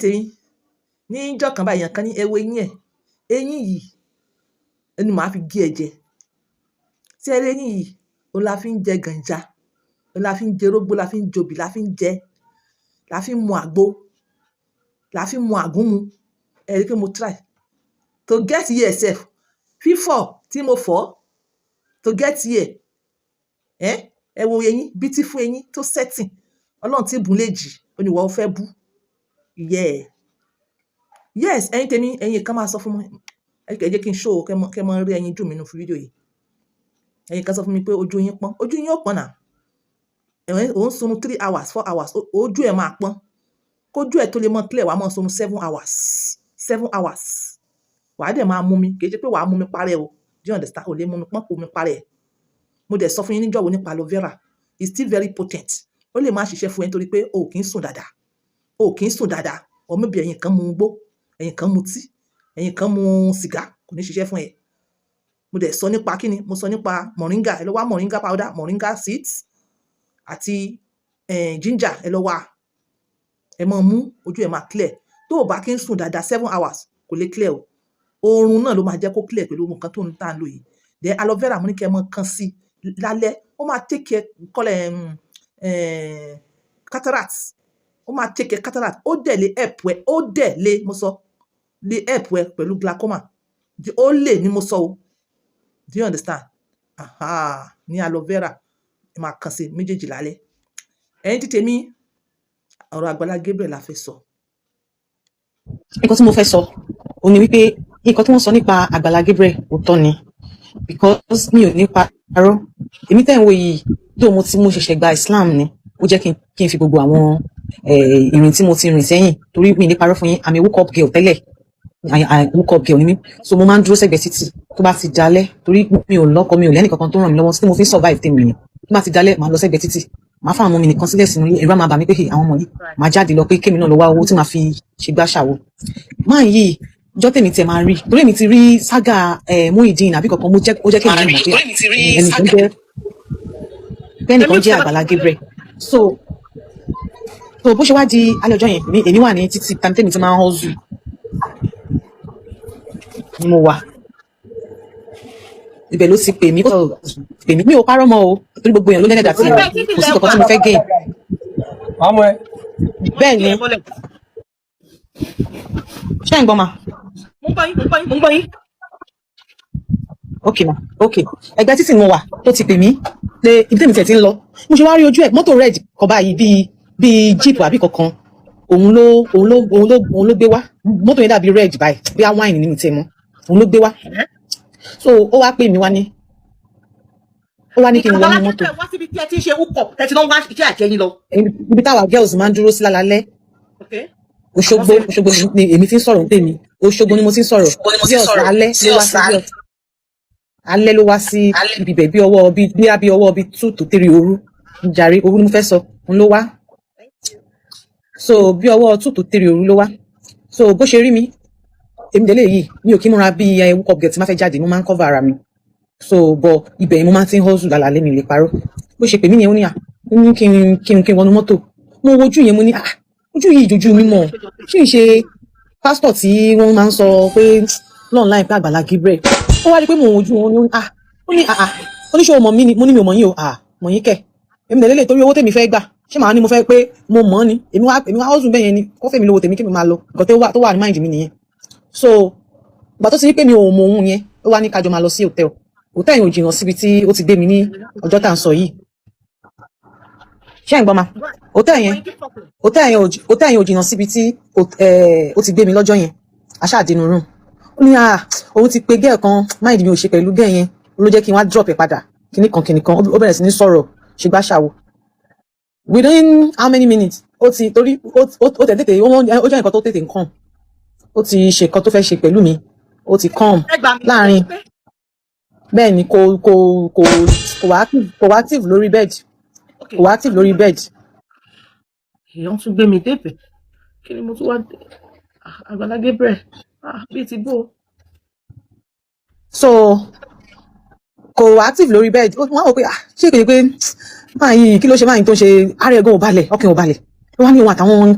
Tèmi níjọ́ kan báyìí, èèyàn kan ní ẹ wo eyín ẹ̀, eyín yìí ẹni màá fi gé ẹ jẹ. Ṣé ẹ rí eyín yìí? Òun la fi ń jẹ gànja, òun la fi ń jẹ orógbó, la fi ń jobì, la fi ń jẹ, la fi ń mu àgbo, la fi ń mu àgúnmu. Ẹ rí pé mo try to get here sef, fífọ̀ tí mo fọ̀ to get here. Ẹ ẹ wo eyín, beautiful eyín tó setting. Ọlọ́run tí bùn lè jì, ó ní ìwọ fẹ́ bú. Yeah. Yes, ẹ̀yin tèmi, ẹ̀yin kan máa sọ fún mi. Ẹ jẹ́ kí n show kẹ́ mọ rí ẹyin ojú mi nínú fídíò yìí. Ẹ̀yin kan sọ fún mi pé ojú yín pọ́n. Ojú yín ò pọ́n náà. Ò ń sunrun 3 hours, 4 hours, ojú ẹ̀ máa pọ́n. Kójú ẹ̀ tó lè mọ́ clear, wàá máa sunrun 7 hours. 7 hours. Wàá dẹ̀ máa mú mi. Kì í ṣe pé wàá mú mi parẹ́ o. Do you understand? O lè mú mi pọ́n kó mi parẹ́. Mo dẹ̀ sọ fún yín níjọ́ wo nípa aloe vera. It's still very potent. Ó lè máa ṣiṣẹ́ fún ẹ nítorí pé o kì í sùn dáadáa. O kì í sùn dáadáa. Or maybe ẹ̀yin kan mu igbó, ẹ̀yin kan mu tíì, ẹ̀yin kan mu sìgá, kò ní ṣiṣẹ́ fún ẹ. Mo dẹ̀ sọ nípa kíni? Mo sọ nípa moringa. Ẹ lọ wá moringa powder, moringa seeds àti ginger, ẹ lọ wá. Ẹ máa mú, ojú ẹ máa clear. Tó o bá kí ń sùn dáadáa 7 hours, kò lè clear o. Oorun náà ló máa jẹ́ kó clear pẹ̀lú nǹkan tó ń tà ń lò yìí. Then aloe vera, mo ní kí ẹ máa kan sí lálẹ́. Ó máa take care kọ́lẹ̀ cataract. Ó máa take care cataract. Ó dẹ̀ lè help ẹ. Ó dẹ̀ lè, mo sọ, lè help ẹ pẹ̀lú glaucoma. Ó lè ní mo sọ o. Do you understand? Aha, ní aloe vera, ẹ máa kan sí méjèèjì lálẹ́. Ẹ̀yin tí tèmi, ọ̀rọ̀ Àgbàlá Gabriel la fẹ́ sọ. Nǹkan tí mo fẹ́ sọ òun ni wípé nǹkan tí wọ́n sọ nípa Àgbàlá Gabriel, òótọ́ ni, because mi ò ní parọ́. Èmi tẹ́ ń wo yìí tó mo ti mo ṣẹ̀ṣẹ̀ gba Islam ni, ó jẹ́ kí n fi gbogbo àwọn ìrìn tí mo ti rìn sẹ́yìn, torí mi ní parọ́ fún yín, I'm a hook up girl tẹ́lẹ̀. I hook up girl ni mí, so mo máa ń dúró sẹ́gbẹ̀ẹ́ títì tó bá ti dalẹ́, torí mi ò lọ́kọ, mi ò lẹ́nì kankan tó ràn mí lọ́wọ́ tí mo fi ń survive tèmi nìyẹn. Tó bá ti dalẹ́, màá lọ sẹ́gbẹ̀ẹ́ títì, màá fún àwọn ọmọ mi nìkan sílẹ̀ sínú ilé. Ẹ̀rù á máa bà mí pé, "Hey, àwọn ọmọ yìí." Màá jáde lọ pé kémi náà lọ wá owó tí màá fi ṣe gbá ṣàwo. Máa yìí jọ́ tèmi tiẹ̀ máa rí, torí èmi ti rí saga Muyideen àbí kankan, mo jẹ́ ó jẹ́ kémi náà mọ̀ pé ẹnìkan jẹ́ kẹ́nìkan jẹ́ Àgbàlá Gabriel. So bó ṣe wá di alẹ́ ọjọ́ yẹn, èmi wà ní títì time tèmi ti máa ń hustle ni mo wà. Ibẹ̀ ló ti pè mí, ó pè mí. Mi ò parọ́ mọ́ o, torí gbogbo èèyàn ló lẹ́lẹ́dàá tí kò sí kankan tí mo fẹ́ gain. Àmọ́ ẹ. Bẹ́ẹ̀ ni, ṣé ń gbọ́ ma? Mo ń gbọ́ yín, mo ń gbọ́ yín, mo ń gbọ́ yín. Ok ma, ok. Ẹgbẹ́ títì ni mo wà tó ti pè mí pé ibi tèmi tiẹ̀ ti ń lọ. Mo ṣe wá rí ojú ẹ̀, mọ́tò red kan báyìí, bíi jeep àbí kankan, òun ló gbé wá. Mọ́tò yẹn dàbí red báyìí, bí a wine nínú tiẹ̀ mọ́, òun ló gbé wá. So ó wá pè mí wá ní, ó wá ní kí n wọnú mọ́tò. Wá síbi tí ẹ ti ń ṣe hook up, tẹ́tí ló ń wá iṣẹ́ àjẹyìn lọ. Ibi táwa girls máa ń dúró sí lálálẹ́. Òṣogbo, Òṣogbo ni èmi ti ń sọ̀rọ̀ ní tèmi. Òṣogbo ni mo ti ń sọ̀rọ̀. Girls alẹ́ ló wá sí, girls alẹ́ ló wá sí ibi bẹ̀, bí ọwọ́ bí ọwọ́ bí 2 to 3 òru jàre, òru ni mo fẹ́ sọ, òun ló wá. So bí ọwọ́ 2 to 3 òru ló wá. So bó ṣe rí mi, èmi délé yìí, mi ò kí múra bí ẹ hook up girl. Tí má fẹ́ jáde, mo máa ń cover ara mi. So bọ ibẹ̀ ni mo máa ti ń hustle lálálẹ́, mi lè parọ́. Bó ṣe pè mí nìyẹn, ó ní à, ó ní kí n wọnú mọ́tò. Mo wojú yẹn, mo ní, "Ah, ojú yìí jojú mi mọ̀. Ṣé ń ṣe pásítọ̀ tí wọ́n máa ń sọ pé online pé Àgbàlá Gabriel?" Ó wá rí i pé mò ń wojú wọn ní, "Ah." Ó ní, "Ah ah." Ó ní, "Ṣé o mọ̀ mí ni?" Mo ní, "Mi ò mọ̀ yín o." "Ah, mọ̀ yín kẹ̀? Èmi tẹ̀lé lè torí owó tèmi fẹ́ gbà, ṣé màá ní mo fẹ́ pé mo mọ̀ ni? Èmi wá hustle bẹ́ẹ̀ yẹn ni, kó fèmí lówó tèmi kí mi máa lọ." Nǹkan tó wà ní mind mi nìyẹn. So ìgbà tó ti rí pé mi ò mọ òun yẹn, ó wá ní kájọ máa lọ sí hòtẹ́ẹ̀lì. Hòtẹ́ẹ̀lì yẹn ò jìnnà síbi tí ó ti gbé mi ní ọjọ́ tá à ń sọ yìí. Ṣé ẹ̀ ń gbọ́ ma? Hòtẹ́ẹ̀lì yẹn ò jìnnà síbi tí ó ti gbé mi lọ́jọ́ yẹn. Aṣáàdínú room, ó ní, ah, òun ti pe girl kan, mind mi ò ṣe pẹ̀lú girl yẹn, ló jẹ́ kí n wá drop ẹ̀ padà, kíní kan kíní kan. Ó bẹ̀rẹ̀ sí ní sọ̀rọ̀ ṣègbà ṣàwò. Within how many minutes, ó ti torí ó tẹ̀ tètè, ó jẹ́ nǹkan tó tètè ń kàn, ó ti ṣe nǹkan tó fẹ́ ṣe pẹ̀lú mi, ó ti come Ẹ gbà mí. láàrin. Bẹ́ẹ̀ ni, kò wá active lórí bed. Kò wá active lórí bed. Èèyàn tún gbé mi débẹ̀. Kí ni mo tún wá dé? Ah, Àgbàlá Gabriel, ah, bíi ti bó. So kò wá active lórí bed. Ó wọ́n wò pé, ah, ṣé kìí pé máa yìí, kí ló ṣe máa yìí tó ń ṣe? Ara ẹ̀gán ò balẹ̀, ọkàn ò balẹ̀. Ó wá ní òun àtàwọn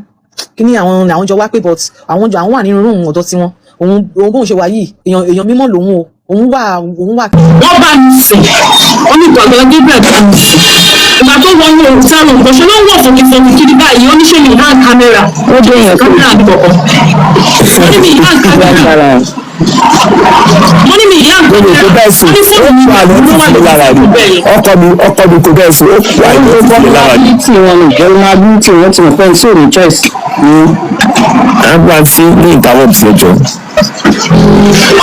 Kí ni àwọn làwọn jọ wá pé, but àwọn jọ àwọn wà nínú room ọ̀dọ̀ tiwọn. Òun bóun ṣe wà yìí, èèyàn mímọ́ lòun o, òun wà. Wọ́n bá mi sùn. Ó ní Àgbàlá Gabriel bá mi sùn. Ìgbà tó wọnú hotel room kan ṣe ló ń wọ̀ fòkìfòkì kiri báyìí. Ó ní ṣé mi hàn camera? Ó dé yẹn kó Camera àbí kọ̀ọ̀kan. Ó ní mi hàn camera. Lágbára. Mo ní mi hàn Lórí camera. kò bẹ́ẹ̀ sùn. Ó ní Ó fóònù mi kó àlọ́ ló wà títí lórí lára fóònù rí. bẹ́ẹ̀ yẹn. Ọkọ mi kò bẹ́ẹ̀ sùn, ó kó àlọ́ títí lára rí. Vulnerability wọn ni vulnerability wọn ti mọ̀ pé tí ò ní choice ni. Àgbà tí ní interrupt ẹjọ́.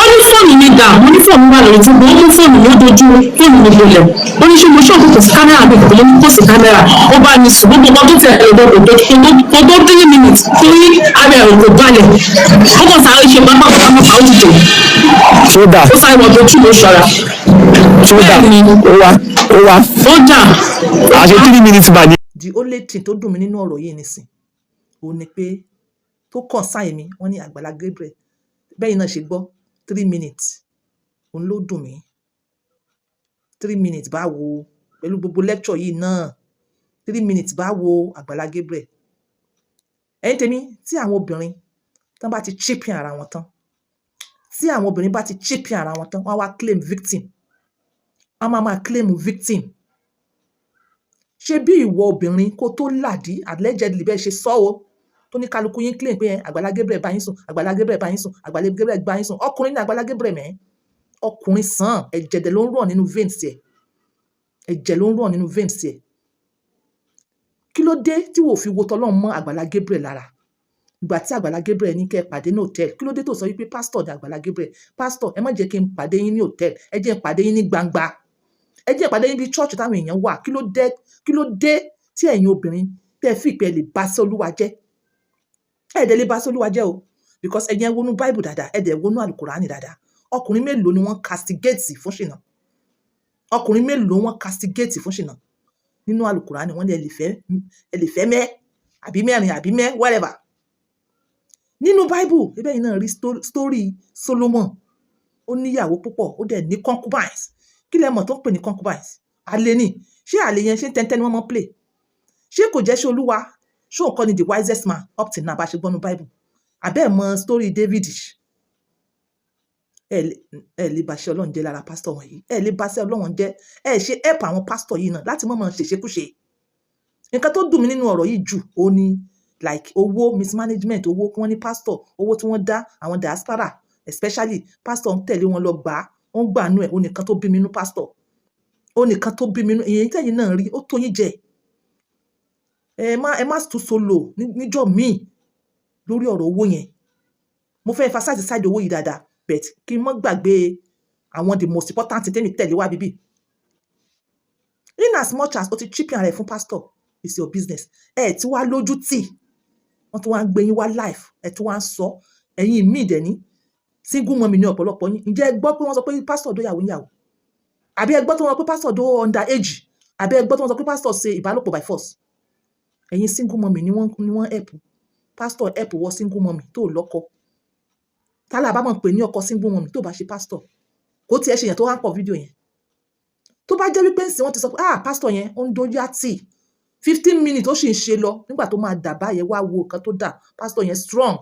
Ó ní fóònù mi dà? Mo ní fóònù wà lórí table. Ó mú fóònù mi, ó dojú fóònù mi bolẹ̀. Ó ní ṣé mo ṣọ́ọ̀bù kò sí camera àbí kò ní kò sí camera. Ó bá mi sùn. Gbogbo nǹkan tó tẹ̀ ẹ̀rọ kò tó 3 minutes torí ara ẹ̀rọ kò balẹ̀. Ó kàn sáré ṣe pápá pápá, ó dìde. Ṣódà. Ó sáré wọ ojú ló ṣọ́ra. Ṣódà. Bẹ́ẹ̀ ni. Ó wá. Ó dà. Àṣẹ 3 minutes bá ní. The only thing tó dùn mí nínú ọ̀rọ̀ yìí nísìn òun ni pé tó kàn sáyẹn mi, wọ́n ní Àgbàlá Gabriel bẹ́ẹ̀ náà ṣe gbọ́ 3 minutes, òun ló dùn mí. 3 minutes báwo? Pẹ̀lú gbogbo lecture yìí náà, 3 minutes báwo, Àgbàlá Gabriel? Ẹ̀yin tèmi, tí àwọn obìnrin tán bá ti cheapen ara wọn tán, tí àwọn obìnrin bá ti cheapen ara wọn tán, wọ́n á wá claim victim, wọ́n máa máa claim victim. Ṣé bí ìwọ obìnrin kó tó làdí, allegedly, bẹ́ẹ̀ ṣe sọ o, tó ní kálukú yín claim pé ẹ, Àgbàlá Gabriel bá yín sùn, Àgbàlá Gabriel bá yín sùn, Àgbàlá Gabriel bá yín sùn. Ọkùnrin ní Àgbàlá Gabriel mẹ́. Ọkùnrin sàn, ẹ̀jẹ̀ dẹ̀ ló ń rọ̀ nínú veins ẹ̀, ẹ̀jẹ̀ ló ń rọ̀ nínú veins ẹ̀. Kí ló dé tí wò fi wo tọlọ́run mọ́ Àgbàlá Gabriel lára ìgbà tí Àgbàlá Gabriel ní kẹ́ ẹ pàdé ní hòtẹ́ẹ̀lì? Kí ló dé tó sọ wípé pásítọ̀ ní Àgbàlá Gabriel, pásítọ̀, ẹ má jẹ́ kí n pàdé yín ní hòtẹ́ẹ̀lì, ẹ jẹ́ n pàdé yín ní gbangba, ẹ jẹ́ n pàdé yín bí church táwọn èèyàn wà? Kí ló dé? Kí ló dé tí ẹ̀yin obìnrin tẹ́ fi ìpẹ́ lè bá sí Olúwa jẹ́? Ẹ dẹ̀ lè bá sí Olúwa jẹ́ o, because ẹ̀yin ẹ wọnú Bible dáadáa, ẹ dẹ̀ wọnú Àlùkùránì dáadáa. Ọkùnrin mélòó ni wọ́n castigate fún ṣìnà? Ọkùnrin mélòó wọ́n castigate fún ṣìnà nínú Àlùkùránì? Wọ́n ní ẹ lè fẹ́ mẹ́ àbí mẹ́rin àbí mẹ́ whatever. Nínú Bible ebe yìí náà rí story Solomon. Ó níyàwó púpọ̀, ó dẹ̀ ní concubines. Kí lẹ mọ̀ tó ń pè ní concubines? Àlè ni. Ṣé àlè yẹn, ṣé tẹ́ntẹ́n ni wọ́n mọ̀ play? Ṣé kò jẹ́ ṣé Olúwa ṣé òun kọ́ ni the wisest man up till now, bá ṣe gbọ́ nínú Bible? Àbẹ́ ẹ̀ mọ̀ story David? Ẹ lè bá ṣe Ọlọ́run jẹ́ lára pásítọ̀ wọ̀nyí. Ẹ lè bá ṣe Ọlọ́run jẹ́. Ẹ ṣe help àwọn pásítọ̀ yìí náà láti mọ̀ mọ̀ ṣèṣekúṣe. Nǹkan tó dùn mí nínú ọ̀rọ̀ yìí jù ó ní like owó mismanagement, owó kí wọ́n ní pásítọ̀, owó tí wọ́n dá àwọn diaspora especially, pásítọ̀ ń tẹ̀lé wọn lọ gbà á, ó ń gbà nú ẹ̀. Ó nìkan tó bí mi nú pásítọ̀, ó nìkan tó bí mi nú. Èyí tẹ̀yìn náà rí, ó tó yín jẹ. Ẹ má tún solo níjọ́ míì lórí ọ̀rọ̀ owó yẹn. Mo fẹ́ emphasize side owó yìí dáadáa, but kí n má gbàgbé àwọn the most important thing tẹ́mi tẹ̀lé wá bíbí. In as much as o ti cheapen ara ẹ̀ fún pastor, it's your business. Ẹ tí wá lójú tì, wọ́n tún wá ń gbé yín wá live, ẹ tún wá ń sọ. Ẹ̀yin míì dẹ̀ ní single mummy ní ọ̀pọ̀lọpọ̀ yín. Ǹjẹ́ ẹ gbọ́ pé wọ́n sọ pé pastor dó ìyàwó níyàwó? Àbí ẹ gbọ́ tí wọ́n sọ pé pastor dó under age? Àbí ẹ gbọ́ tí wọ́n sọ pé pastor ṣe ìbálòpọ̀ by force? Ẹ̀yin single mummy ni wọ́n help. Pastor help wọ single mummy tó lọ́kọ. Tálà bá mọ̀ pé ní ọkọ single mummy tó bá ṣe pastor, kó tiẹ̀ ṣe yẹn tó wá ń pọ̀ fídíò yẹn, tó bá jẹ́ wípé ńsìn wọ́n ti sọ pé, ah, pastor yẹn ó ń dójú àtì, 15 minutes ó sì ń ṣe lọ. Nígbà tó máa dà báyẹn, wá wo nǹkan tó dà. Pastor yẹn strong.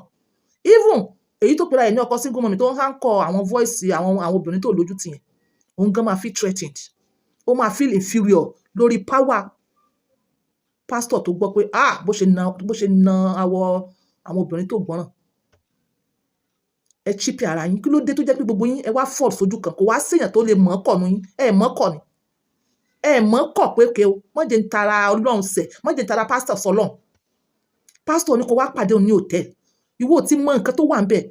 Even èyí tó pera ẹ̀ ní ọkọ single mummy tó ń hánkọ àwọn voice àwọn obìnrin tó lójú tì yẹn, òun gan máa feel threatened, ó máa feel inferior lórí power pastor tó gbọ́ pé, ah, bó ṣe na awọ àwọn obìnrin tó gbọ́ràn. Ẹ cheap ara yín. Kí ló dé tó jẹ́ pé gbogbo yín ẹ wá fall sójú kan? Kò wá séèyàn tó lè mọ̀ ọ́ kọ̀ nu yín. Ẹ mọ̀ ọ́ kọ̀ ni, ẹ mọ̀ ọ́ kọ̀ pé òkè o, mọ̀ jẹ́ ń tara Ọlọ́run sẹ̀, mọ̀ jẹ́ ń tara pastor sọlọ́run. Pastor ní kó wá pàdé òun ní hòtẹ́ẹ̀lì, ìwọ ò ti mọ nǹkan tó wà ń bẹ̀.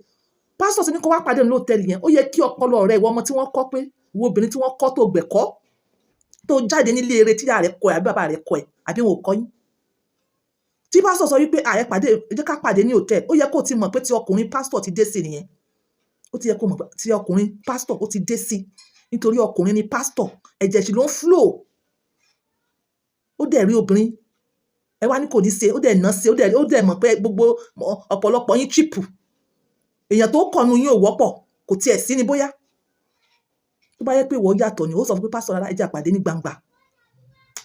Pastor sì ní kó wá pàdé òun ní hòtẹ́ẹ̀lì yẹn. Ó yẹ kí ọpọlọ rẹ, ìwọ ọmọ tí wọ́n kọ́ pé, ìwọ obìnrin tí wọ́n kọ́ tó gbẹ̀kọ́, tó jáde nílé eré tíyà rẹ kọ́ ẹ àbí bàbá rẹ kọ́ ẹ àbí wọn ò kọ́ yín, tí pásítọ̀ sọ wípé ààrẹ pàdé, ẹ jẹ́ ká pàdé ní hòtẹ́ẹ̀lì, ó yẹ kó ti mọ̀ pé tí ọkùnrin pásítọ̀ ti dé sí nìyẹn. Ó ti yẹ kó mọ̀ pé tí ọkùnrin pásítọ̀ ó ti dé sí, nítorí ọkùnrin ni pásítọ̀, ẹ̀jẹ̀ sì ló ń flow. Ó dẹ̀ rí obìnrin, ẹ wá ní kò ní ṣe, ó dẹ̀ ná ṣe, ó dẹ̀ mọ̀ pé gbogbo ọ̀pọ̀lọpọ̀ yín cheap. Èèyàn tó kọ̀nu yín ò wọ́pọ̀, kò tiẹ̀ sí ni. Bóyá tó bá yẹ pé ìwọ yàtọ̀ ni, ó sọ fún pé pásítọ̀, rárá, ẹ jẹ́ àpàdé ní gbangba.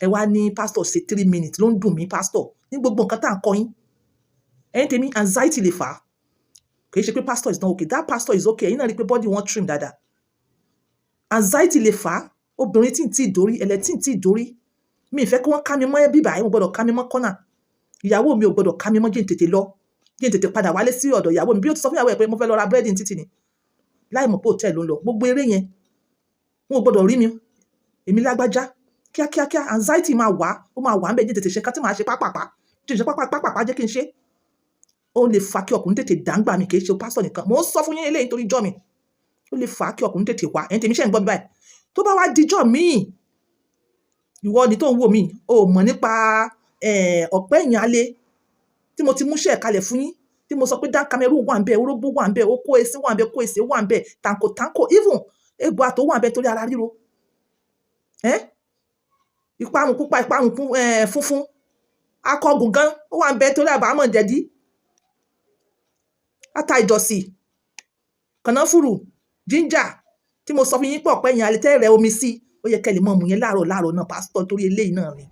Ẹ wá ní pásítọ̀ ṣe 3 minutes ló ń dùn mí. Pásítọ̀ ní gbogbo nǹkan tá à ń kọ́ yín. Ẹ̀yin tèmi, anxiety lè fà á. Kì í ṣe pé pastor is not okay. That pastor is okay. Ẹ̀yin náà rí i pé body wọn trim dáadáa. Anxiety lè fà á. Obìnrin tí ń tí ì dórí ẹlẹ́, tí ń tí ì dórí, mi ì fẹ́ kí wọ́n ká mi mọ́ bíbà ẹ̀, wọ́n gbọ́dọ̀ ká mi mọ́ kọ́nà. Ìyàwó mi ò gbọ́dọ̀ ká mi mọ́. Jẹ́ n tètè lọ, jẹ́ n tètè padà wálé sí ọ̀dọ̀ ìyàwó mi. Bí ó ti sọ fún ìyàwó ẹ̀ pé mo fẹ́ lọ ra búrẹ́dì ní títì ni, láì mọ̀ pé hòtẹ́ẹ̀lì ló ń lọ. Gbogbo eré yẹn, wọn ò gbọ́dọ̀ rí mi, èmi lágbájá. Kíákíákíá, anxiety máa wà, ó máa wà ń bẹ̀. Jẹ́ tètè ṣe ká tí màá ṣe pápápá, jẹ́ ṣe pápápá, jẹ́ kí n ṣe. Ó lè fa kí ọkùnrin tètè dàǹgbà mi. Kì í ṣe pásítọ̀ nìkan mò ń sọ fún yín eléyìí torí jọ́ mi. Ó lè fa kí ọkùnrin tètè wá. Ẹ̀yin tèmi, ṣe ń gbọ́ mi báyìí? Tó bá wá dijọ́ míì, ìwọ ni tó ń wò mí, o mọ̀ nípa ọ̀pẹ́ ẹ̀yìn alẹ́ tí mo ti múṣẹ́ kalẹ̀ fún yín, tí mo sọ pé Dan Cameroon wà ń bẹ̀, orógbó wà ń bẹ̀, okó esí wà ń bẹ̀, kó èsè wà ń bẹ̀, tàǹkò tàǹkò, even egbò àtò wà ń bẹ̀ torí ara ríro, ìparun pupa, ìparun funfun, akọgùn gan ó wà ń bẹ̀ torí àbámọ̀ jẹ̀dí, ata ìjọsì, kànáfùrù, ginger, tí mo sọ fún yín pé ọ̀pẹ́ ẹ̀yìn alẹ́ tẹ́ rẹ omi sí, ó yẹ kẹ́ lè mọ̀ mú yẹn láàárọ̀ láàárọ̀ náà. Pásítọ̀, torí eléyìí náà ni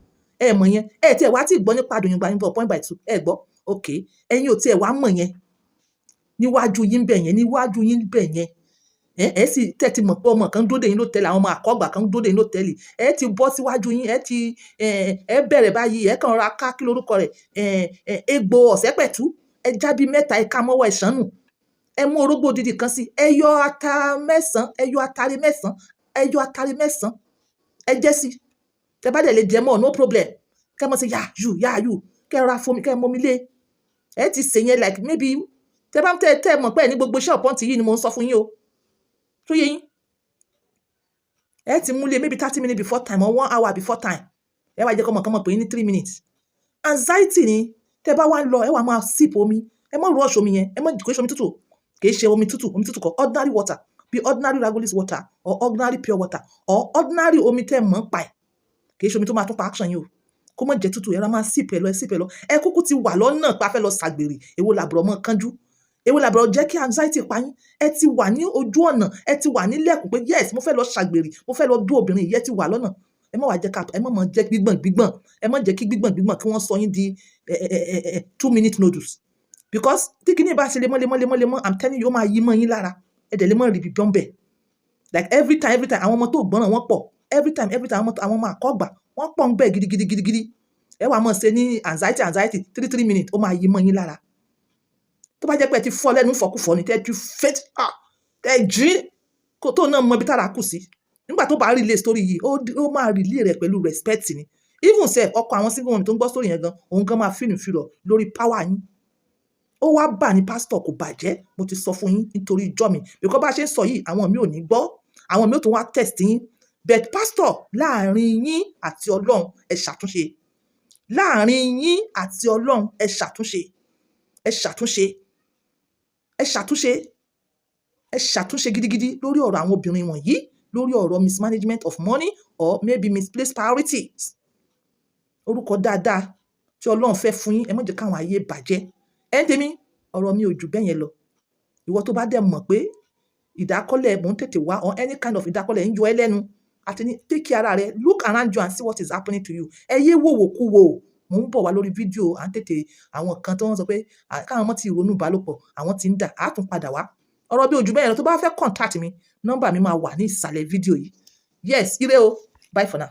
ẹ mọ̀ yẹn. Ẹ tiẹ̀ wá tí gbọ́ nípa àdùnyìngbà yín bọ̀ point by two. Ẹ gbọ́, ok, ẹ̀yin ò tiẹ̀ wá mọ̀ yẹn. Níwájú yín bẹ̀ yẹn, níwájú yín bẹ̀ yẹn, ẹ sì tẹ́ ti mọ̀ pé ọmọ kan dúró dè yín lótẹ́ẹ̀lì, àwọn ọmọ àkọ́gbà kan dúró dè yín lótẹ́ẹ̀lì. Ẹ ti bọ́ síwájú yín, ẹ ti ẹ bẹ̀rẹ̀ báyìí, ẹ kàn ra ká kí lorúkọ rẹ̀, ẹ ẹ egbò ọ̀sẹ́pẹ̀tú, ẹ jábí mẹ́ta, ẹ ká mọ́wọ́ ẹ̀ ṣánù, ẹ mú orógbó odidi kan sí, ẹ yọ ata 9, ẹ yọ atare 9, ẹ yọ atare 9, ẹ jẹ́ sí. Tẹ bá dẹ̀ lè jẹ mọ́, no problem. Kẹ́ mọ̀ sí yà yù yà yù, kẹ́ ra fomi, kẹ́ mọ́mi lé. Ẹ ti sè yẹn like maybe tẹ bá tẹ tẹ mọ̀ pé ẹ ní gbogbo iṣẹ́ ọ̀pọ̀ntì yìí ni mo ń sọ fún yín o, tó yé yín. Ẹ ti múlé maybe 30 minutes before time or one hour before time. Ẹ wá jẹ́ kọ́ mọ̀ kọ́ mọ̀ pé ní 3 minutes. Anxiety ni. Tẹ bá wá ń lọ, ẹ wá máa sip omi. Ẹ má rush omi yẹn. Ẹ má kò ṣe omi tútù, kì í ṣe omi tútù, omi tútù kọ́. Ordinary water, bí ordinary Ragolis water or ordinary pure water or ordinary omi tẹ́ mọ̀ ń pa ẹ̀. Kì í ṣe omi tó máa tún pa action yín o. Kó má jẹ́ tútù. Ẹ ra máa sip ẹ lọ, ẹ sip ẹ lọ. Ẹ kúkú ti wà lọ́nà pa fẹ́ lọ ṣàgbèrè. Èwo làbúrò mọ́ kánjú? Èwo làbúrò jẹ́ kí anxiety pa yín? Ẹ ti wà ní ojú ọ̀nà, ẹ ti wà nílẹ̀kùn pé yes, mo fẹ́ lọ ṣàgbèrè, mo fẹ́ lọ dú obìnrin yìí. Ẹ ti wà lọ́nà. Ẹ má wá jẹ́ ká ẹ má mọ̀ jẹ́ gbígbọ̀n gbígbọ̀n. Ẹ má jẹ́ kí gbígbọ̀n gbígbọ̀n kí wọ́n sọ yín di ẹ ẹ ẹ ẹ 2 minute noodles, because tí kinní bá ṣe lemọ́ lemọ́ lemọ́ lemọ́, I'm telling you, ó máa yí mọ́ yín lára. Ẹ dẹ̀ lè mọ́ rí bíbọ́n bẹ̀. Like every time, every time, àwọn ọmọ tó gbọ́ràn wọ́n pọ̀. Every time, every time, àwọn ọmọ àkọ́gbà wọ́n pọ̀ ń bẹ̀ gidigidi gidigidi. Ẹ wàá mọ̀ ṣe ní anxiety, anxiety, three three minutes, ó máa yí mọ́ yín lára. Tó bá jẹ́ pé ẹ ti fọ́ lẹ́nu fọ́kúfọ́ ni, tẹ́ ẹ ti fẹ́, ah, tẹ́ ẹ jí kó tó náà mọ ibi tára kù sí. Nígbà tó bá relay story yìí, ó máa relay rẹ̀ pẹ̀lú respect ni. Even sef, ọkọ àwọn single mom tó ń gbọ́ story yẹn gan, òun gan máa feel inferior lórí power yín. Ó wá bà ní pastor kò bàjẹ́. Mo ti sọ fún yín nítorí ìjọ mi, because bá a ṣe ń sọ yìí, àwọn mi ò ní gbọ́, àwọn mi ò tún wá test yín. But pastor, láàrin yín àti Ọlọ́run, ẹ ṣàtúnṣe. Láàrin yín àti Ọlọ́run, ẹ ṣàtúnṣe, ẹ ṣàtúnṣe, ẹ ṣàtúnṣe, ẹ ṣàtúnṣe gidigidi lórí ọ̀rọ̀ àwọn obìnrin wọ̀nyí, lórí ọ̀rọ̀ mismanagement of money or maybe misplaced priorities. Orúkọ dáadáa tí Ọlọ́run fẹ́ fún yín, ẹ má jẹ́ káwọn ayé bàjẹ́. Ẹ ń tèmi, ọ̀rọ̀ mi ò jù bẹ́ẹ̀ yẹn lọ. Ìwọ tó bá dẹ̀ mọ̀ pé ìdákọ́lẹ̀ mò ń tètè wá or any kind of ìdákọ́lẹ̀ ń yọ ẹ́ lẹ́nu, àti ní take care ara rẹ. Look around you and see what is happening to you. Ẹ yé wòwò kú wò. Mò ń bọ̀ wá lórí fídíò. À ń tètè àwọn kan tó ń sọ pé káwọn ọmọ ti ronú ìbálòpọ̀, àwọn ti ń dà á tún padà wá. Ọ̀rọ̀ bí ojú bẹ́ẹ̀ lọ. Tó bá fẹ́ contact mi, nọ́mbà mi máa wà ní ìsàlẹ̀ fídíò yìí. Yes, ire o. Bye for now.